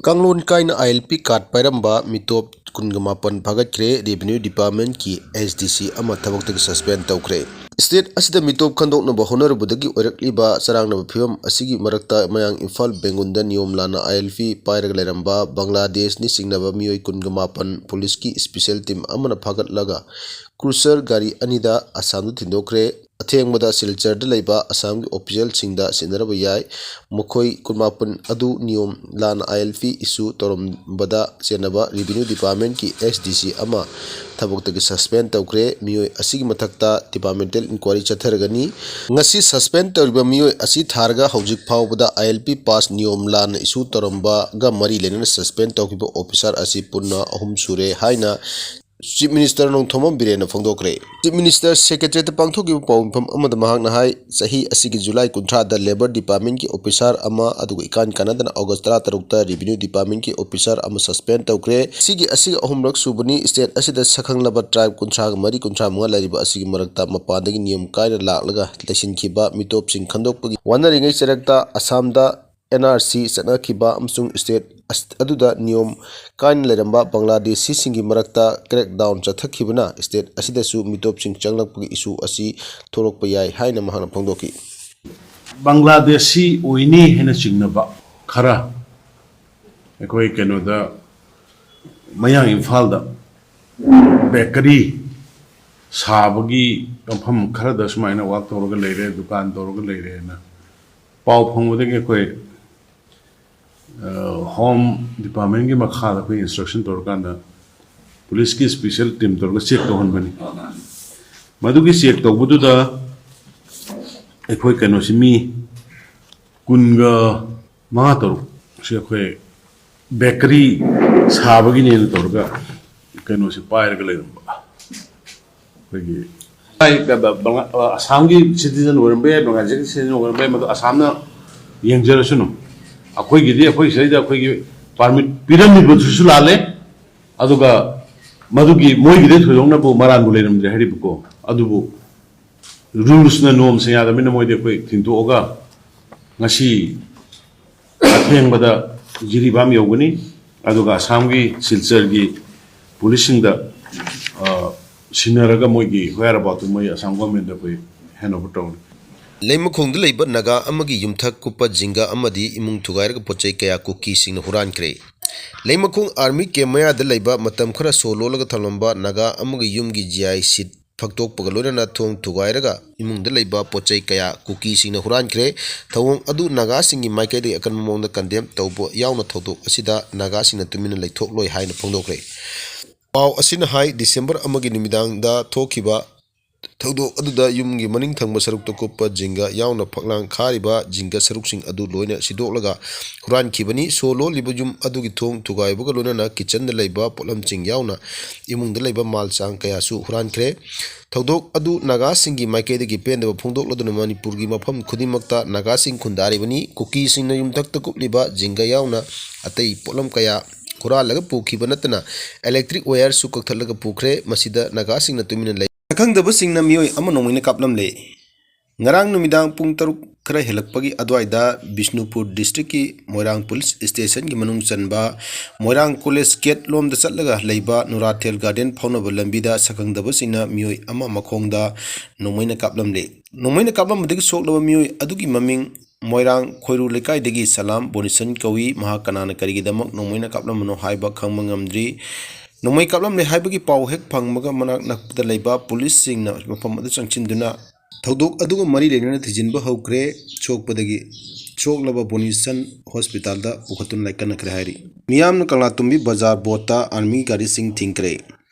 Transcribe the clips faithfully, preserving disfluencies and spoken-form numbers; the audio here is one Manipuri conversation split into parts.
ꯀꯥꯡꯂꯣꯟ ꯀꯥꯏꯅ ꯑꯥꯏ ꯑꯦꯜ ꯄꯤ ꯀꯥꯔꯗ ꯄꯥꯏꯔꯝꯕ ꯃꯤꯇꯣꯞ ꯀꯨꯟꯒ ꯃꯥꯄꯟ ꯐꯥꯒꯠꯈ꯭ꯔꯦ꯫ ꯔꯦꯚꯤꯅ꯭ꯌꯨ ꯗꯤꯄꯥꯔꯠꯃꯦꯟꯠꯀꯤ ꯑꯦꯁ ꯗꯤ ꯁꯤ ꯑꯃ ꯊꯕꯛꯇꯒꯤ ꯁꯁꯄꯦꯟ ꯇꯧꯈ꯭ꯔꯦ꯫ ꯁ꯭ꯇꯦꯠ ꯑꯁꯤꯗ ꯃꯤꯇꯣꯞ ꯈꯟꯗꯣꯛꯅꯕ ꯍꯣꯠꯅꯔꯨꯕꯗꯒꯤ ꯑꯣꯏꯔꯛꯂꯤꯕ ꯆꯔꯥꯡꯅꯕ ꯐꯤꯕꯝ ꯑꯁꯤꯒꯤ ꯃꯔꯛꯇ ꯃꯌꯥꯡ ꯏꯝꯐꯥꯜ ꯕꯦꯡꯒꯨꯟꯗ ꯅꯤꯌꯣꯝ ꯂꯥꯟꯅ ꯑꯥꯏ ꯑꯦꯜ ꯄꯤ ꯄꯥꯏꯔꯒ ꯂꯩꯔꯝꯕ ꯕꯪꯒ꯭ꯂꯥꯗꯦꯁꯅꯤ ꯆꯤꯡꯅꯕ ꯃꯤꯑꯣꯏ ꯀꯨꯟꯒ ꯃꯥꯄꯟ ꯄꯨꯂꯤꯁꯀꯤ ꯁ꯭ꯄꯤꯁꯦꯜ ꯇꯤꯝ ꯑꯃꯅ ꯐꯥꯒꯠꯂꯒ ꯀ꯭ꯔꯨꯁꯔ ꯒꯥꯔꯤ ꯑꯅꯤꯗ ꯑꯁꯥꯝꯗ ꯊꯤꯟꯗꯣꯛꯈ꯭ꯔꯦ꯫ ꯑꯊꯦꯡꯕꯗ ꯁꯤꯜꯆꯔꯗ ꯂꯩꯕ ꯑꯁꯥꯝꯒꯤ ꯑꯣꯐꯤꯁꯤꯌꯦꯜꯁꯤꯡꯗ ꯁꯤꯟꯅꯔꯕ ꯌꯥꯏ꯫ ꯃꯈꯣꯏ ꯀꯨꯟꯃꯥꯄꯟ ꯑꯗꯨ ꯅꯤꯌꯣꯝ ꯂꯥꯟꯅ ꯑꯥꯏ ꯑꯦꯜ ꯄꯤ ꯏꯁꯨ ꯇꯧꯔꯝꯕꯗ ꯆꯦꯟꯅꯕ ꯔꯦꯚꯤꯅ꯭ꯌꯨ ꯗꯤꯄꯥꯔꯠꯃꯦꯟꯠꯀꯤ ꯑꯦꯁ ꯗꯤ ꯁꯤ ꯑꯃ ꯊꯕꯛꯇꯒꯤ ꯁꯁꯄꯦꯟ ꯇꯧꯈ꯭ꯔꯦ꯫ ꯃꯤꯑꯣꯏ ꯑꯁꯤꯒꯤ ꯃꯊꯛꯇ ꯗꯤꯄꯥꯔꯠꯃꯦꯟꯇꯦꯜ ꯏꯟꯀ꯭ꯋꯥꯏꯔꯤ ꯆꯠꯊꯔꯒꯅꯤ꯫ ꯉꯁꯤ ꯁꯁꯄꯦꯟ ꯇꯧꯔꯤꯕ ꯃꯤꯑꯣꯏ ꯑꯁꯤ ꯊꯥꯔꯒ ꯍꯧꯖꯤꯛ ꯐꯥꯎꯕꯗ ꯑꯥꯏ ꯑꯦꯜ ꯄꯤ ꯄꯥꯁ ꯅꯤꯌꯣꯝ ꯂꯥꯟꯅ ꯏꯁꯨ ꯇꯧꯔꯝꯕꯒ ꯃꯔꯤ ꯂꯩꯅꯅ ꯁꯁꯄꯦꯟ ꯇꯧꯈꯤꯕ ꯑꯣꯐꯤꯁꯥꯔ ꯑꯁꯤ ꯄꯨꯟꯅ ꯑꯍꯨꯝ ꯁꯨꯔꯦ ꯍꯥꯏꯅ ꯆꯤꯐ ꯃꯤꯅꯤꯁꯇꯔ ꯅꯣꯡꯊꯣꯝꯕꯝ ꯕꯤꯔꯦꯟꯅ ꯐꯣꯡꯗꯣꯛꯈ꯭ꯔꯦ꯫ ꯆꯤꯐ ꯃꯤꯅꯤꯁꯇꯔ ꯁꯦꯀ꯭ꯔꯦꯇꯔꯤꯌꯦꯠꯇ ꯄꯥꯡꯊꯣꯛꯈꯤꯕ ꯄꯥꯎ ꯃꯤꯐꯝ ꯑꯃꯗ ꯃꯍꯥꯛꯅ ꯍꯥꯏ, ꯆꯍꯤ ꯑꯁꯤꯒꯤ ꯖꯨꯂꯥꯏ ꯀꯨꯟꯊ꯭ꯔꯥꯗ ꯂꯦꯕꯔ ꯗꯤꯄꯥꯔꯠꯃꯦꯟꯠꯀꯤ ꯑꯣꯐꯤꯁꯥꯔ ꯑꯃ, ꯑꯗꯨꯒ ꯏꯀꯥꯟ ꯀꯥꯟꯅꯗꯅ ꯑꯣꯒꯁ ꯇꯔꯥꯇꯔꯨꯛꯇ ꯔꯦꯚꯤꯅ꯭ꯌꯨ ꯗꯤꯄꯥꯔꯠꯃꯦꯟꯠꯀꯤ ꯑꯣꯐꯤꯁꯥꯔ ꯑꯃ ꯁꯁꯄꯦꯟ ꯇꯧꯈ꯭ꯔꯦ꯫ ꯁꯤꯒꯤ ꯑꯁꯤꯒ ꯑꯍꯨꯝꯔꯛ ꯁꯨꯕꯅꯤ꯫ ꯁ꯭ꯇꯦꯠ ꯑꯁꯤꯗ ꯁꯛꯈꯪꯂꯕ ꯇ꯭ꯔꯥꯏꯕ ꯀꯨꯟꯊ꯭ꯔꯥꯒ ꯃꯔꯤ, ꯀꯨꯟꯊ꯭ꯔꯥ ꯃꯉꯥ ꯂꯩꯔꯤꯕ ꯑꯁꯤꯒꯤ ꯃꯔꯛꯇ ꯃꯄꯥꯟꯗꯒꯤ ꯅꯤꯌꯣꯝ ꯀꯥꯏꯅ ꯂꯥꯛꯂꯒ ꯂꯩꯁꯤꯟꯈꯤꯕ ꯃꯤꯇꯣꯞꯁꯤꯡ ꯈꯟꯗꯣꯛꯄꯒꯤ ꯋꯥꯅꯔꯤꯉꯩ ꯆꯔꯛꯇ ꯑꯁꯥꯝꯗ ꯑꯦꯟ ꯑꯥꯔ ꯁꯤ ꯆꯠꯅꯈꯤꯕ ꯑꯃꯁꯨꯡ ꯁ꯭ꯇꯦꯠ ꯑꯁ-, ꯑꯗꯨꯗ ꯅꯤꯌꯣꯝ ꯀꯥꯏꯅ ꯂꯩꯔꯝꯕ ꯕꯪꯒ꯭ꯂꯥꯗꯦꯁꯤꯁꯤꯡꯒꯤ ꯃꯔꯛꯇ ꯀ꯭ꯔꯦꯛꯗꯥꯎꯟ ꯆꯠꯊꯈꯤꯕꯅ ꯁ꯭ꯇꯦꯠ ꯑꯁꯤꯗꯁꯨ ꯃꯤꯇꯣꯞꯁꯤꯡ ꯆꯪꯂꯛꯄꯒꯤ ꯏꯁꯨ ꯑꯁꯤ ꯊꯣꯛꯂꯛꯄ ꯌꯥꯏ ꯍꯥꯏꯅ ꯃꯍꯥꯛꯅ ꯐꯣꯡꯗꯣꯛꯈꯤ꯫ ꯕꯪꯒ꯭ꯂꯥꯗꯦꯁꯤ ꯑꯣꯏꯅꯤ ꯍꯥꯏꯅ ꯆꯤꯡꯅꯕ ꯈꯔ ꯑꯩꯈꯣꯏ ꯀꯩꯅꯣꯗ, ꯃꯌꯥꯡ ꯏꯝꯐꯥꯜꯗ ꯕꯦꯀꯔꯤ ꯁꯥꯕꯒꯤ ꯃꯐꯝ ꯈꯔꯗ ꯁꯨꯃꯥꯏꯅ ꯋꯥꯛ ꯇꯧꯔꯒ ꯂꯩꯔꯦ, ꯗꯨꯀꯥꯟ ꯇꯧꯔꯒ ꯂꯩꯔꯦꯅ ꯄꯥꯎ ꯐꯪꯕꯗꯒꯤ ꯑꯩꯈꯣꯏ, ꯑ, ꯍꯣꯝ ꯗꯤꯄꯥꯔꯠꯃꯦꯟꯒꯤ ꯃꯈꯥꯗ ꯑꯩꯈꯣꯏ ꯏꯟꯁꯇ꯭ꯔꯛꯁꯟ ꯇꯧꯔꯀꯥꯟꯗ ꯄꯨꯂꯤꯁꯀꯤ ꯁ꯭ꯄꯤꯁꯦꯜ ꯇꯤꯝ ꯇꯧꯔꯒ ꯆꯦꯛ ꯇꯧꯍꯟꯕꯅꯤ꯫ ꯃꯗꯨꯒꯤ ꯆꯦꯛ ꯇꯧꯕꯗꯨꯗ ꯑꯩꯈꯣꯏ ꯀꯩꯅꯣꯁꯤ ꯃꯤ ꯀꯨꯟꯒ ꯃꯉꯥ ꯇꯔꯨꯛ ꯁꯤ ꯑꯩꯈꯣꯏ ꯕꯦꯀꯔꯤ ꯁꯥꯕꯒꯤꯅꯦꯅ ꯇꯧꯔꯒ ꯀꯩꯅꯣꯁꯤ ꯄꯥꯏꯔꯒ ꯂꯩꯔꯝꯕ꯫ ꯑꯩꯈꯣꯏꯒꯤ ꯕꯪꯒꯥ-, ꯑꯁꯥꯝꯒꯤ ꯁꯤꯇꯤꯖꯟ ꯑꯣꯏꯔꯝꯕ ꯌꯥꯏ, ꯕꯪꯒ꯭ꯂꯥꯗꯦꯁꯀꯤ ꯁꯤꯇꯤꯖꯟ ꯑꯣꯏꯔꯝꯕ ꯌꯥꯏ, ꯃꯗꯨ ꯑꯁꯥꯝꯅ ꯌꯦꯡꯖꯔꯁꯅꯨ꯫ ꯑꯩꯈꯣꯏꯒꯤꯗꯤ ꯑꯩꯈꯣꯏ ꯁꯤꯗꯩꯗ ꯑꯩꯈꯣꯏꯒꯤ ꯄꯥꯔꯃꯤꯠ ꯄꯤꯔꯝꯃꯤꯕꯗꯨꯁꯨ ꯂꯥꯜꯂꯦ, ꯑꯗꯨꯒ ꯃꯗꯨꯒꯤ ꯃꯣꯏꯒꯤꯗꯤ ꯊꯣꯏꯗꯣꯛꯅꯕꯨ ꯃꯔꯥꯟꯕꯨ ꯂꯩꯔꯝꯗ꯭ꯔꯦ ꯍꯥꯏꯔꯤꯕꯀꯣ꯫ ꯑꯗꯨꯕꯨ ꯔꯨꯜꯁꯅ ꯅꯣꯔꯝꯁꯅ ꯌꯥꯗꯕꯅꯤꯅ ꯃꯣꯏꯗꯤ ꯑꯩꯈꯣꯏ ꯊꯤꯡꯇꯣꯛꯑꯒ ꯉꯁꯤ ꯑꯊꯦꯡꯕꯗ ꯖꯤꯔꯤꯕꯥꯝ ꯌꯧꯒꯅꯤ꯫ ꯑꯗꯨꯒ ꯑꯁꯥꯝꯒꯤ ꯁꯤꯜꯆꯔꯒꯤ ꯄꯨꯂꯤꯁꯁꯤꯡꯗ, ꯑ, ꯁꯤꯟꯅꯔꯒ ꯃꯣꯏꯒꯤ whereaboutꯇꯨ ꯃꯣꯏ ꯑꯁꯥꯝ ꯒꯣꯔꯃꯦꯟꯗ ꯑꯩꯈꯣꯏ hand over ꯇꯧꯅꯤ꯫ ꯂꯩꯃꯈꯣꯡꯗ ꯂꯩꯕ ꯅꯥꯒꯥ ꯑꯃꯒꯤ ꯌꯨꯝꯊꯛ ꯀꯨꯞꯄ ꯖꯤꯡꯒ ꯑꯃꯗꯤ ꯏꯃꯨꯡ ꯊꯨꯒꯥꯏꯔꯒ ꯄꯣꯠꯆꯩ ꯀꯌꯥ ꯀꯨꯀꯤꯁꯤꯡꯅ ꯍꯨꯔꯥꯟꯈ꯭ꯔꯦ꯫ ꯂꯩꯃꯈꯣꯡ ꯑꯥꯔꯃꯤ ꯀꯦꯝ ꯃꯌꯥꯗ ꯂꯩꯕ ꯃꯇꯝ ꯈꯔ ꯁꯣ ꯂꯣꯜꯂꯒ ꯊꯝꯂꯝꯕ ꯅꯥꯒꯥ ꯑꯃꯒꯤ ꯌꯨꯝꯒꯤ ꯖꯤ ꯑꯥꯏ ꯁꯤꯠ ꯐꯛꯇꯣꯛꯄꯒ ꯂꯣꯏꯅꯅ ꯊꯣꯡ ꯊꯨꯒꯥꯏꯔꯒ ꯏꯃꯨꯡꯗ ꯂꯩꯕ ꯄꯣꯠꯆꯩ ꯀꯌꯥ ꯀꯨꯀꯤꯁꯤꯡꯅ ꯍꯨꯔꯥꯟꯈ꯭ꯔꯦ꯫ ꯊꯧꯑꯣꯡ ꯑꯗꯨ ꯅꯥꯒꯥꯁꯤꯡꯒꯤ ꯃꯥꯏꯀꯩꯗꯒꯤ ꯑꯀꯟꯕ ꯃꯑꯣꯡꯗ ꯀꯟꯗꯦꯝ ꯇꯧꯕ ꯌꯥꯎꯅ ꯊꯧꯗꯣꯛ ꯑꯁꯤꯗ ꯅꯥꯒꯥꯁꯤꯡꯅ ꯇꯨꯃꯤꯟꯅ ꯂꯩꯊꯣꯛꯂꯣꯏ ꯍꯥꯏꯅ ꯐꯣꯡꯗꯣꯛꯈ꯭ꯔꯦ꯫ ꯄꯥꯎ ꯑꯁꯤꯅ ꯍꯥꯏ, ꯗꯤꯁꯦꯝꯕꯔ ꯑꯃꯒꯤ ꯅꯨꯃꯤꯗꯥꯡꯗ ꯊꯣꯛꯈꯤꯕ ꯊꯧꯗꯣꯛ ꯑꯗꯨꯗ ꯌꯨꯝꯒꯤ ꯃꯅꯤꯡ ꯊꯪꯕ ꯁꯔꯨꯛꯇ ꯀꯨꯞꯄ ꯖꯤꯡꯒ ꯌꯥꯎꯅ ꯐꯛꯂꯥꯡ ꯈꯥꯔꯤꯕ ꯖꯤꯡꯒ ꯁꯔꯨꯛꯁꯤꯡ ꯑꯗꯨ ꯂꯣꯏꯅ ꯁꯤꯗꯣꯛꯂꯒ ꯍꯨꯔꯥꯟꯈꯤꯕꯅꯤ꯫ ꯁꯣ ꯂꯣꯜꯂꯤꯕ ꯌꯨꯝ ꯑꯗꯨꯒꯤ ꯊꯣꯡ ꯊꯨꯒꯥꯏꯕꯒ ꯂꯣꯏꯅꯅ ꯀꯤꯆꯟꯗ ꯂꯩꯕ ꯄꯣꯠꯂꯝꯁꯤꯡ ꯌꯥꯎꯅ ꯏꯃꯨꯡꯗ ꯂꯩꯕ ꯃꯥꯜ ꯆꯥꯡ ꯀꯌꯥꯁꯨ ꯍꯨꯔꯥꯟꯈ꯭ꯔꯦ꯫ ꯊꯧꯗꯣꯛ ꯑꯗꯨ ꯅꯥꯒꯥꯁꯤꯡꯒꯤ ꯃꯥꯏꯀꯩꯗꯒꯤ ꯄꯦꯟꯗꯕ ꯐꯣꯡꯗꯣꯛꯂꯗꯨꯅ ꯃꯅꯤꯄꯨꯔꯒꯤ ꯃꯐꯝ ꯈꯨꯗꯤꯡꯃꯛꯇ ꯅꯥꯒꯥꯁꯤꯡ ꯈꯨꯟꯗꯥꯔꯤꯕꯅꯤ꯫ ꯀꯨꯀꯤꯁꯤꯡꯅ ꯌꯨꯝꯊꯛꯇ ꯀꯨꯞꯂꯤꯕ ꯖꯤꯡꯒ ꯌꯥꯎꯅ ꯑꯇꯩ ꯄꯣꯠꯂꯝ ꯀꯌꯥ ꯍꯨꯔꯥꯜꯂꯒ ꯄꯨꯈꯤꯕ ꯅꯠꯇꯅ electric wireꯁꯨ ꯀꯛꯊꯠꯂꯒ ꯄꯨꯈ꯭ꯔꯦ꯫ ꯃꯁꯤꯗ ꯅꯥꯒꯥꯁꯤꯡꯅ ꯇꯨꯃꯤꯟꯅ ꯂꯩ꯫ ꯁꯛꯈꯪꯗꯕꯁꯤꯡꯅ ꯃꯤꯑꯣꯏ ꯑꯃ ꯅꯣꯡꯃꯩꯅ ꯀꯥꯞꯂꯝꯂꯦ꯫ ꯉꯔꯥꯡ ꯅꯨꯃꯤꯗꯥꯡ ꯄꯨꯡ ꯇꯔꯨꯛ ꯈꯔ ꯍꯦꯜꯂꯛꯄꯒꯤ ꯑꯗꯨꯋꯥꯏꯗ ꯕꯤꯁꯅꯨꯄꯨꯔ ꯗꯤꯁꯇ꯭ꯔꯤꯛꯀꯤ ꯃꯣꯏꯔꯥꯡ ꯄꯨꯂꯤꯁ ꯁ꯭ꯇꯦꯁꯟꯒꯤ ꯃꯅꯨꯡ ꯆꯟꯕ ꯃꯣꯏꯔꯥꯡ ꯀꯣꯂꯦꯖ ꯒꯦꯠ ꯂꯣꯝꯗ ꯆꯠꯂꯒ ꯂꯩꯕ ꯅꯨꯔꯥꯊꯦꯜ ꯒꯥꯔꯗꯦꯟ ꯐꯥꯎꯅꯕ ꯂꯝꯕꯤꯗ ꯁꯛꯈꯪꯗꯕꯁꯤꯡꯅ ꯃꯤꯑꯣꯏ ꯑꯃ ꯃꯈꯣꯡꯗ ꯅꯣꯡꯃꯩꯅ ꯀꯥꯞꯂꯝꯂꯦ꯫ ꯅꯣꯡꯃꯩꯅ ꯀꯥꯞꯂꯝꯕꯗꯒꯤ ꯁꯣꯛꯂꯕ ꯃꯤꯑꯣꯏ ꯑꯗꯨꯒꯤ ꯃꯃꯤꯡ ꯃꯣꯏꯔꯥꯡ ꯈꯣꯏꯔꯨ ꯂꯩꯀꯥꯏꯗꯒꯤ ꯁꯂꯥꯝ ꯕꯣꯅꯤꯁꯟ ꯀꯧꯏ꯫ ꯃꯍꯥꯛ ꯀꯅꯥꯅ ꯀꯔꯤꯒꯤꯗꯃꯛ ꯅꯣꯡꯃꯩꯅ ꯀꯥꯞꯂꯝꯕꯅꯣ ꯍꯥꯏꯕ ꯈꯪꯕ ꯉꯝꯗ꯭ꯔꯤ꯫ ꯅꯣꯡꯃꯩ ꯀꯥꯞꯂꯝꯂꯦ ꯍꯥꯏꯕꯒꯤ ꯄꯥꯎ ꯍꯦꯛ ꯐꯪꯕꯒ ꯃꯅꯥꯛ ꯅꯛꯄꯗ ꯂꯩꯕ ꯄꯨꯂꯤꯁꯁꯤꯡꯅ ꯃꯐꯝ ꯑꯗꯨ ꯆꯪꯁꯤꯟꯗꯨꯅ ꯊꯧꯗꯣꯛ ꯑꯗꯨꯒ ꯃꯔꯤ ꯂꯩꯅꯅ ꯊꯤꯖꯤꯟꯕ ꯍꯧꯈ꯭ꯔꯦ꯫ ꯁꯣꯛꯄꯗꯒꯤ ꯁꯣꯛꯂꯕ ꯕꯣꯅꯤꯁꯟ ꯍꯣꯁꯄꯤꯇꯥꯜꯗ ꯄꯨꯈꯠꯇꯨꯅ ꯂꯥꯏꯀꯠꯅꯈ꯭ꯔꯦ ꯍꯥꯏꯔꯤ꯫ ꯃꯤꯌꯥꯝꯅ ꯀꯪꯂꯥꯇꯣꯝꯕꯤ ꯕꯖꯥꯔ ꯕꯣꯠꯇ ꯑꯥꯔꯃꯤ ꯒꯥꯔꯤꯁꯤꯡ ꯊꯤꯡꯈ꯭ꯔꯦ꯫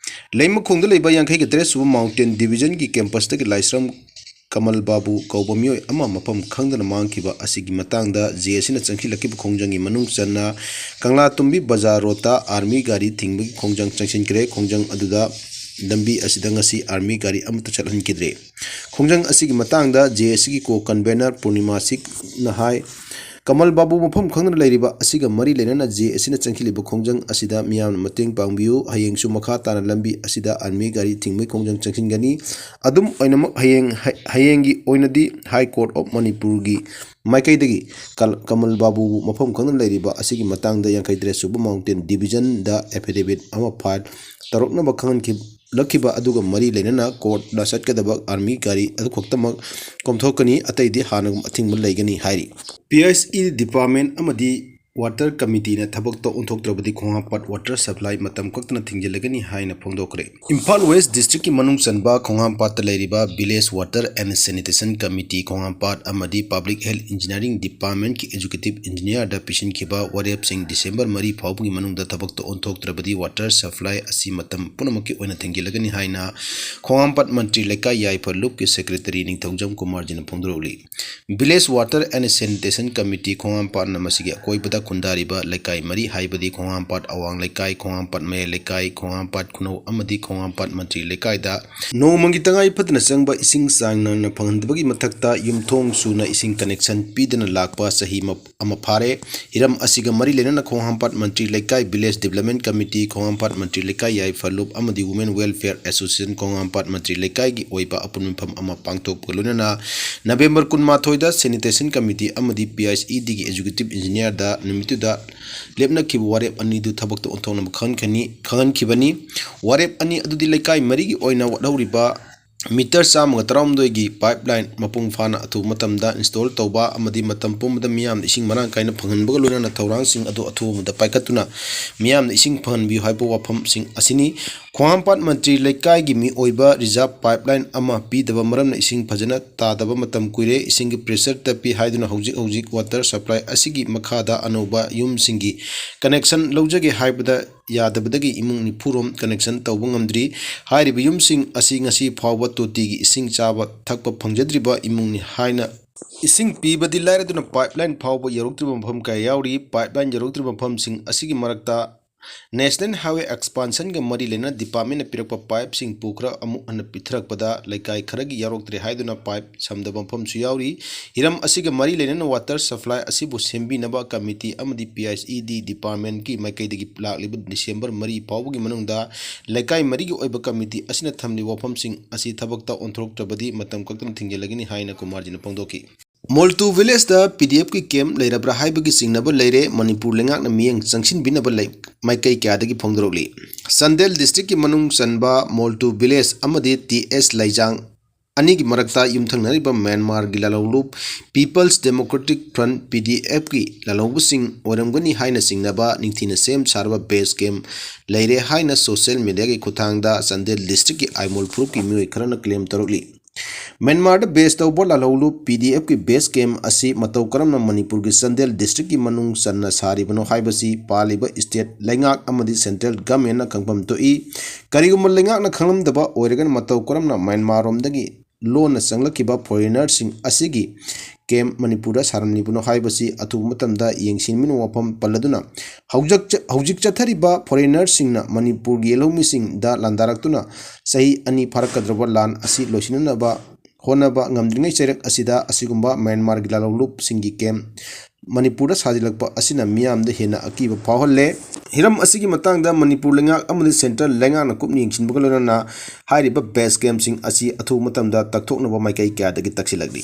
ꯂꯩꯃꯈꯣꯡꯗ ꯂꯩꯕ ꯌꯥꯡꯈꯩꯒ ꯇꯔꯦꯠ ꯁꯨꯕ ꯃꯥꯎꯟꯇꯦꯟ ꯗꯤꯕꯤꯖꯟꯒꯤ ꯀꯦꯝꯄꯁꯇꯒꯤ ꯂꯥꯏꯁ꯭ꯔꯝ ꯀꯃꯜ ꯕꯥꯕꯨ ꯀꯧꯕ ꯃꯤꯑꯣꯏ ꯑꯃ ꯃꯐꯝ ꯈꯪꯗꯅ ꯃꯥꯡꯈꯤꯕ ꯑꯁꯤꯒꯤ ꯃꯇꯥꯡꯗ ꯖꯦ ꯑꯦꯁꯤꯅ ꯆꯪꯁꯤꯜꯂꯛꯈꯤꯕ ꯈꯣꯡꯖꯪꯒꯤ ꯃꯅꯨꯡ ꯆꯟꯅ ꯀꯪꯂꯥꯇꯣꯝꯕꯤ ꯕꯖꯥꯔ ꯔꯣꯗꯇ ꯑꯥꯔꯃꯤ ꯒꯥꯔꯤ ꯊꯤꯡꯕꯒꯤ ꯈꯣꯡꯖꯪ ꯆꯪꯁꯤꯟꯈ꯭ꯔꯦ꯫ ꯈꯣꯡꯖꯪ ꯑꯗꯨꯗ ꯂꯝꯕꯤ ꯑꯁꯤꯗ ꯉꯁꯤ ꯑꯥꯔꯃꯤ ꯒꯥꯔꯤ ꯑꯃꯠꯇ ꯆꯠꯍꯟꯈꯤꯗ꯭ꯔꯦ꯫ ꯈꯣꯡꯖꯪ ꯑꯁꯤꯒꯤ ꯃꯇꯥꯡꯗ ꯖꯦ ꯑꯦꯁꯤꯒꯤ ꯀꯣ ꯀꯟꯚꯦꯅꯔ ꯄꯨꯔꯅꯤꯃꯥ ꯁꯤꯛꯅ ꯍꯥꯏ, ꯀꯃꯜ ꯕꯥꯕꯨ ꯃꯐꯝ ꯈꯪꯗꯅ ꯂꯩꯔꯤꯕ ꯑꯁꯤꯒ ꯃꯔꯤ ꯂꯩꯅꯅ ꯖꯦ ꯑꯦꯁ ꯁꯤꯅ ꯆꯪꯁꯤꯜꯂꯤꯕ ꯈꯣꯡꯖꯪ ꯑꯁꯤꯗ ꯃꯤꯌꯥꯝꯅ ꯃꯇꯦꯡ ꯄꯥꯡꯕꯤꯌꯨ꯫ ꯍꯌꯦꯡꯁꯨ ꯃꯈꯥ ꯇꯥꯅ ꯂꯝꯕꯤ ꯑꯁꯤꯗ ꯑꯥꯔꯃꯤ ꯒꯥꯔꯤ ꯊꯤꯡꯕꯒꯤ ꯈꯣꯡꯖꯪ ꯆꯪꯁꯤꯟꯒꯅꯤ꯫ ꯑꯗꯨꯝ ꯑꯣꯏꯅꯃꯛ ꯍꯌꯦꯡ, ꯍ-, ꯍꯌꯦꯡꯒꯤ ꯑꯣꯏꯅꯗꯤ High Court of ꯃꯅꯤꯄꯨꯔꯒꯤ ꯃꯥꯏꯀꯩꯗꯒꯤ ꯀꯜ-, ꯀꯃꯜ ꯕꯥꯕꯨꯕꯨ ꯃꯐꯝ ꯈꯪꯗꯅ ꯂꯩꯔꯤꯕ ꯑꯁꯤꯒꯤ ꯃꯇꯥꯡꯗ ꯌꯥꯡꯈꯩ ꯇꯔꯦꯠ ꯁꯨꯕ ꯃꯥꯎꯟꯇꯦꯟ ꯗꯤꯕꯤꯖꯟꯗ ꯑꯦꯐꯤꯗꯦꯚꯤꯠ ꯑꯃ ꯐꯥꯏꯜ ꯇꯧꯔꯛꯅꯕ ꯈꯪꯍꯟꯈꯤ-, ꯂꯛꯈꯤꯕ ꯑꯗꯨꯒ ꯃꯔꯤ ꯂꯩꯅꯅ ꯀꯣꯔꯠꯇ ꯆꯠꯀꯗꯕ ꯑꯥꯔꯃꯤ ꯒꯥꯔꯤ ꯑꯗꯨ ꯈꯛꯇꯃꯛ ꯀꯣꯝꯊꯣꯛꯀꯅꯤ, ꯑꯇꯩꯗꯤ ꯍꯥꯟꯅꯒꯨꯝ ꯑꯊꯤꯡꯕ ꯂꯩꯒꯅꯤ ꯍꯥꯏꯔꯤ꯫ ꯄꯤ ꯑꯩꯆ ꯏ ꯗꯤꯄꯥꯔꯠꯃꯦꯟ ꯑꯃꯗꯤ ꯋꯥꯇꯔ ꯀꯃꯤꯇꯤꯅ ꯊꯕꯛꯇ ꯑꯣꯟꯊꯣꯛꯇ꯭ꯔꯕꯗꯤ ꯈꯣꯡꯍꯥꯝꯄꯥꯠ ꯋꯥꯇꯔ ꯁꯄ꯭ꯂꯥꯏ ꯃꯇꯝ ꯀꯛꯇꯅ ꯊꯤꯡꯖꯤꯜꯂꯒꯅꯤ ꯍꯥꯏꯅ ꯐꯣꯡꯗꯣꯛꯈ꯭ꯔꯦ꯫ ꯏꯝꯐꯥꯜ ꯋꯦꯁ ꯗꯤꯁꯇ꯭ꯔꯤꯛꯀꯤ ꯃꯅꯨꯡ ꯆꯟꯕ ꯈꯣꯡꯍꯥꯝꯄꯥꯠꯇ ꯂꯩꯔꯤꯕ Village Water and Sanitation Committee ꯈꯣꯡꯍꯥꯝꯄꯥꯠ ꯑꯃꯗꯤ Public Health Engineering Departmentꯀꯤ Executive Engineerꯗ ꯄꯤꯁꯤꯟꯈꯤꯕ ꯋꯥꯔꯦꯞꯁꯤꯡ ꯗꯤꯁꯦꯝꯕꯔ ꯃꯔꯤ ꯐꯥꯎꯕꯒꯤ ꯃꯅꯨꯡꯗ ꯊꯕꯛꯇ ꯑꯣꯟꯊꯣꯛꯇ꯭ꯔꯕꯗꯤ ꯋꯥꯇꯔ ꯁꯄ꯭ꯂꯥꯏ ꯑꯁꯤ ꯃꯇꯝ ꯄꯨꯝꯅꯃꯛꯀꯤ ꯑꯣꯏꯅ ꯊꯤꯡꯖꯤꯜꯂꯒꯅꯤ ꯍꯥꯏꯅ ꯈꯣꯡꯍꯥꯝꯄꯥꯠ ꯃꯟꯇ꯭ꯔꯤ ꯂꯩꯀꯥꯏ ꯌꯥꯏꯐ ꯂꯨꯞꯀꯤ ꯁꯦꯀ꯭ꯔꯦꯇꯔꯤ ꯅꯤꯡꯊꯧꯖꯝ ꯀꯨꯃꯥꯔꯖꯤꯅ ꯐꯣꯡꯗꯣꯔꯛꯂꯤ꯫ Village Water and Sanitation Committee ꯈꯣꯡꯍꯥꯝꯄꯥꯠꯅ ꯃꯁꯤꯒꯤ ꯑꯀꯣꯏꯕꯗ ꯈꯨꯟꯗꯥꯔꯤꯕ ꯂꯩꯀꯥꯏ ꯃꯔꯤ ꯍꯥꯏꯕꯗꯤ ꯈꯣꯡꯍꯥꯝꯄꯥꯠ ꯑꯋꯥꯡ ꯂꯩꯀꯥꯏ, ꯈꯣꯡꯍꯥꯝꯄꯥꯠ ꯃꯌꯥꯏ ꯂꯩꯀꯥꯏ, ꯈꯣꯡꯍꯥꯝꯄꯥꯠ ꯈꯨꯅꯧ ꯑꯃꯗꯤ ꯈꯣꯡꯍꯥꯝꯄꯥꯠ ꯃꯟꯇ꯭ꯔꯤ ꯂꯩꯀꯥꯏꯗ ꯅꯣꯡꯃꯒꯤ ꯇꯉꯥꯏ ꯐꯗꯅ ꯆꯪꯕ ꯏꯁꯤꯡ ꯆꯥꯡ ꯅꯥꯏꯅ ꯐꯪꯍꯟꯗꯕꯒꯤ ꯃꯊꯛꯇ ꯌꯨꯝꯊꯣꯡ ꯁꯨꯅ ꯏꯁꯤꯡ connection ꯄꯤꯗꯅ ꯂꯥꯛꯄ ꯆꯍꯤ ꯃꯞ-, ꯑꯃ ꯐꯥꯔꯦ꯫ ꯍꯤꯔꯝ ꯑꯁꯤꯒ ꯃꯔꯤ ꯂꯩꯅꯅ ꯈꯣꯡꯍꯥꯝꯄꯥꯠ ꯃꯟꯇ꯭ꯔꯤ ꯂꯩꯀꯥꯏ Village Development Committee, ꯈꯣꯡꯍꯥꯝꯄꯥꯠ ꯃꯟꯇ꯭ꯔꯤ ꯂꯩꯀꯥꯏ ꯌꯥꯏꯐ ꯂꯨꯞ ꯑꯃꯗꯤ Women Welfare Association ꯈꯣꯡꯍꯥꯝꯄꯥꯠ ꯃꯟꯇ꯭ꯔꯤ ꯂꯩꯀꯥꯏꯒꯤ ꯑꯣꯏꯕ ꯑꯄꯨꯟꯕ ꯃꯤꯐꯝ ꯑꯃ ꯄꯥꯡꯊꯣꯛꯄꯒ ꯂꯣꯏꯅꯅ ꯅꯕꯦꯝꯕꯔ ꯀꯨꯟꯃꯥꯊꯣꯏꯗ Sanitation Committee ꯑꯃꯗꯤ ꯄꯤ ꯑꯩꯆ ꯏ ꯗꯤꯒꯤ Executive Engineerꯗ ꯅꯨꯃꯤꯠꯇꯨꯗ ꯂꯦꯞꯅꯈꯤꯕ ꯋꯥꯔꯦꯞ ꯑꯅꯤꯗꯨ ꯊꯕꯛꯇ ꯑꯣꯟꯊꯣꯛꯅꯕ ꯈꯪꯍꯟꯈꯅꯤ, ꯈꯪꯍꯟꯈꯤꯕꯅꯤ꯫ ꯋꯥꯔꯦꯞ ꯑꯅꯤ ꯑꯗꯨꯗꯤ ꯂꯩꯀꯥꯏ ꯃꯔꯤꯒꯤ ꯑꯣꯏꯅ ꯋꯥꯠꯍꯧꯔꯤꯕ meter ꯆꯥꯝꯃꯒ ꯇꯔꯥꯍꯨꯝꯗꯣꯏꯒꯤ pipeline ꯃꯄꯨꯡ ꯐꯥꯅ ꯑꯊꯨꯕ ꯃꯇꯝꯗ install ꯇꯧꯕ ꯑꯃꯗꯤ ꯃꯇꯝ ꯄꯨꯝꯕꯗ ꯃꯤꯌꯥꯝꯗ ꯏꯁꯤꯡ ꯃꯔꯥꯡ ꯀꯥꯏꯅ ꯐꯪꯍꯟꯕꯒ ꯂꯣꯏꯅꯅ ꯊꯧꯔꯥꯡꯁꯤꯡ ꯑꯗꯨ ꯑꯊꯨꯕꯗ ꯄꯥꯏꯈꯠꯇꯨꯅ ꯃꯤꯌꯥꯝꯅ ꯏꯁꯤꯡ ꯐꯪꯍꯟꯕꯤꯌꯨ ꯍꯥꯏꯕ ꯋꯥꯐꯝꯁꯤꯡ ꯑꯁꯤꯅꯤ꯫ ꯈꯣꯡꯍꯥꯝꯄꯥꯠ ꯃꯟꯇ꯭ꯔꯤ ꯂꯩꯀꯥꯏꯒꯤ ꯃꯤꯑꯣꯏꯕ reserve pipeline ꯑꯃ ꯄꯤꯗꯕ ꯃꯔꯝꯅ ꯏꯁꯤꯡ ꯐꯖꯅ ꯇꯥꯗꯕ ꯃꯇꯝ ꯀꯨꯏꯔꯦ꯫ ꯏꯁꯤꯡꯒꯤ pressure ꯇꯞꯄꯤ ꯍꯥꯏꯗꯨꯅ ꯍꯧꯖꯤꯛ ꯍꯧꯖꯤꯛ water supply ꯑꯁꯤꯒꯤ ꯃꯈꯥꯗ ꯑꯅꯧꯕ ꯌꯨꯝꯁꯤꯡꯒꯤ connection ꯂꯧꯖꯒꯦ ꯍꯥꯏꯕꯗ ꯌꯥꯗꯕꯗꯒꯤ ꯏꯃꯨꯡ ꯅꯤꯐꯨ ꯔꯣꯝ connection ꯇꯧꯕ ꯉꯝꯗ꯭ꯔꯤ꯫ ꯍꯥꯏꯔꯤꯕ ꯌꯨꯝꯁꯤꯡ ꯑꯁꯤ ꯉꯁꯤ ꯐꯥꯎꯕ ꯇꯣꯇꯤꯒꯤ ꯏꯁꯤꯡ ꯆꯥꯕ ꯊꯛꯄ ꯐꯪꯖꯗ꯭ꯔꯤꯕ ꯏꯃꯨꯡꯅꯤ ꯍꯥꯏꯅ ꯏꯁꯤꯡ ꯄꯤꯕꯗꯤ ꯂꯥꯏꯔꯗꯨꯅ pipeline ꯐꯥꯎꯕ ꯌꯧꯔꯛꯇ꯭ꯔꯤꯕ ꯃꯐꯝ ꯀꯌꯥ ꯌꯥꯎꯔꯤ꯫ Pipeline ꯌꯧꯔꯛꯇ꯭ꯔꯤꯕ ꯃꯐꯝꯁꯤꯡ ꯑꯁꯤꯒꯤ ꯃꯔꯛꯇ National Highway Expansionꯒ ꯃꯔꯤ ꯂꯩꯅꯅ departmentꯅ ꯄꯤꯔꯛꯄ pipeꯁꯤꯡ ꯄꯨꯈ꯭ꯔ ꯑꯃꯨꯛ ꯍꯟꯅ ꯄꯤꯊꯔꯛꯄꯗ ꯂꯩꯀꯥꯏ ꯈꯔꯒꯤ ꯌꯥꯎꯔꯛꯇ꯭ꯔꯦ ꯍꯥꯏꯗꯨꯅ pipe ꯁꯝꯗꯕ ꯃꯐꯝꯁꯨ ꯌꯥꯎꯔꯤ꯫ ꯍꯤꯔꯝ ꯑꯁꯤꯒ ꯃꯔꯤ ꯂꯩꯅꯅ water supply ꯑꯁꯤꯕꯨ ꯁꯦꯝꯕꯤꯅꯕ committee ꯑꯃꯗꯤ P I E D departmentꯀꯤ ꯃꯥꯏꯀꯩꯗꯒꯤ ꯂꯥꯛꯂꯤꯕ December ꯃꯔꯤ ꯐꯥꯎꯕꯒꯤ ꯃꯅꯨꯡꯗ ꯂꯩꯀꯥꯏ ꯃꯔꯤꯒꯤ ꯑꯣꯏꯕ committee ꯑꯁꯤꯅ ꯊꯝꯂꯤꯕ ꯋꯥꯐꯝꯁꯤꯡ ꯑꯁꯤ ꯊꯕꯛꯇ ꯑꯣꯟꯊꯣꯔꯛꯇ꯭ꯔꯕꯗꯤ ꯃꯇꯝ ꯀꯛꯇꯅ ꯊꯤꯡꯖꯤꯜꯂꯒꯅꯤ ꯍꯥꯏꯅ ꯀꯨꯃꯥꯔꯖꯤꯅ ꯐꯣꯡꯗꯣꯛꯈꯤ꯫ ꯃꯣꯜꯇꯨ villageꯇ P D Fꯀꯤ camp ꯂꯩꯔꯕ꯭ꯔꯥ ꯍꯥꯏꯕꯒꯤ ꯆꯤꯡꯅꯕ ꯂꯩꯔꯦ꯫ ꯃꯅꯤꯄꯨꯔ ꯂꯩꯉꯥꯛꯅ ꯃꯤꯠꯌꯦꯡ ꯆꯪꯁꯤꯟꯕꯤꯅꯕ ꯂꯩ-, ꯃꯥꯏꯀꯩ ꯀꯌꯥꯗꯒꯤ ꯐꯣꯡꯗꯣꯔꯛꯂꯤ꯫ ꯆꯥꯟꯗꯦꯜ districtꯀꯤ ꯃꯅꯨꯡ ꯆꯟꯕ ꯃꯣꯜꯇꯨ village ꯑꯃꯗꯤ T S ꯂꯩꯖꯥꯡ ꯑꯅꯤꯒꯤ ꯃꯔꯛꯇ ꯌꯨꯝꯊꯪꯅꯔꯤꯕ ꯃ꯭ꯌꯥꯟꯃꯥꯔꯒꯤ ꯂꯥꯂꯣꯡꯂꯨꯞ People's Democratic Front, P D Fꯀꯤ ꯂꯥꯂꯣꯡꯕꯁꯤꯡ ꯑꯣꯏꯔꯝꯒꯅꯤ ꯍꯥꯏꯅ ꯆꯤꯡꯅꯕ ꯅꯤꯡꯊꯤꯅ ꯁꯦꯝ ꯁꯥꯔꯕ base camp ꯂꯩꯔꯦ ꯍꯥꯏꯅ social mediaꯒꯤ ꯈꯨꯠꯊꯥꯡꯗ ꯆꯥꯟꯗꯦꯜ districtꯀꯤ ꯑꯥꯏꯃꯣꯜ ꯐꯨꯔꯨꯞꯀꯤ ꯃꯤꯑꯣꯏ ꯈꯔꯅ claim ꯇꯧꯔꯛꯂꯤ꯫ ꯃ꯭ꯌꯥꯟꯃꯥꯔꯗ base ꯇꯧꯕ ꯂꯥꯂꯣꯡꯂꯨꯞ P D Fꯀꯤ base camp ꯑꯁꯤ ꯃꯇꯧ ꯀꯔꯝꯅ ꯃꯅꯤꯄꯨꯔꯒꯤ ꯆꯥꯟꯗꯦꯜ districtꯀꯤ ꯃꯅꯨꯡ ꯆꯟꯅ ꯁꯥꯔꯤꯕꯅꯣ ꯍꯥꯏꯕꯁꯤ ꯄꯥꯜꯂꯤꯕ state ꯂꯩꯉꯥꯛ ꯑꯃꯗꯤ central governmentꯅ ꯈꯪꯐꯝ ꯊꯣꯛꯏ꯫ ꯀꯔꯤꯒꯨꯝꯕ ꯂꯩꯉꯥꯛꯅ ꯈꯪꯂꯝꯗꯕ ꯑꯣꯏꯔꯒꯅ ꯃꯇꯧ ꯀꯔꯝꯅ ꯃ꯭ꯌꯥꯟꯃꯥꯔꯔꯣꯝꯗꯒꯤ ꯂꯣꯟꯅ ꯆꯪꯂꯛꯈꯤꯕ foreignerꯁꯤꯡ ꯑꯁꯤꯒꯤ camp ꯃꯅꯤꯄꯨꯔꯗ ꯁꯥꯔꯝꯂꯤꯕꯅꯣ ꯍꯥꯏꯕꯁꯤ ꯑꯊꯨꯕ ꯃꯇꯝꯗ ꯌꯦꯡꯁꯤꯟꯕꯤꯅꯕ ꯋꯥꯐꯝ ꯄꯜꯂꯗꯨꯅ, ꯍꯧꯖꯤꯛ ꯆ-, ꯍꯧꯖꯤꯛ ꯆꯠꯊꯔꯤꯕ foreignerꯁꯤꯡꯅ ꯃꯅꯤꯄꯨꯔꯒꯤ ꯌꯦꯜꯍꯧꯃꯤꯁꯤꯡꯗ ꯂꯥꯟꯗꯥꯔꯛꯇꯨꯅ ꯆꯍꯤ ꯑꯅꯤ ꯐꯥꯔꯛꯀꯗꯧꯔꯕ ꯂꯥꯟ ꯑꯁꯤ ꯂꯣꯏꯁꯤꯟꯅꯅꯕ ꯍꯣꯠꯅꯕ ꯉꯝꯗ꯭ꯔꯤꯉꯩ ꯆꯩꯔꯛ ꯑꯁꯤꯗ ꯑꯁꯤꯒꯨꯝꯕ ꯃ꯭ꯌꯥꯟꯃꯥꯔꯒꯤ ꯂꯥꯂꯣꯡꯂꯨꯞꯁꯤꯡꯒꯤ camp ꯃꯅꯤꯄꯨꯔꯗ ꯁꯥꯖꯤꯜꯂꯛꯄ ꯑꯁꯤꯅ ꯃꯤꯌꯥꯝꯗ ꯍꯦꯟꯅ ꯑꯀꯤꯕ ꯐꯥꯎꯍꯜꯂꯦ꯫ ꯍꯤꯔꯝ ꯑꯁꯤꯒꯤ ꯃꯇꯥꯡꯗ ꯃꯅꯤꯄꯨꯔ ꯂꯩꯉꯥꯛ ꯑꯃꯗꯤ central ꯂꯩꯉꯥꯛꯅ ꯀꯨꯞꯅ ꯌꯦꯡꯁꯤꯟꯕꯒ ꯂꯣꯏꯅꯅ ꯍꯥꯏꯔꯤꯕ base campꯁꯤꯡ ꯑꯁꯤ ꯑꯊꯨꯕ ꯃꯇꯝꯗ ꯇꯛꯊꯣꯛꯅꯕ ꯃꯥꯏꯀꯩ ꯀꯌꯥꯗꯒꯤ ꯇꯛꯁꯤꯜꯂꯛꯂꯤ꯫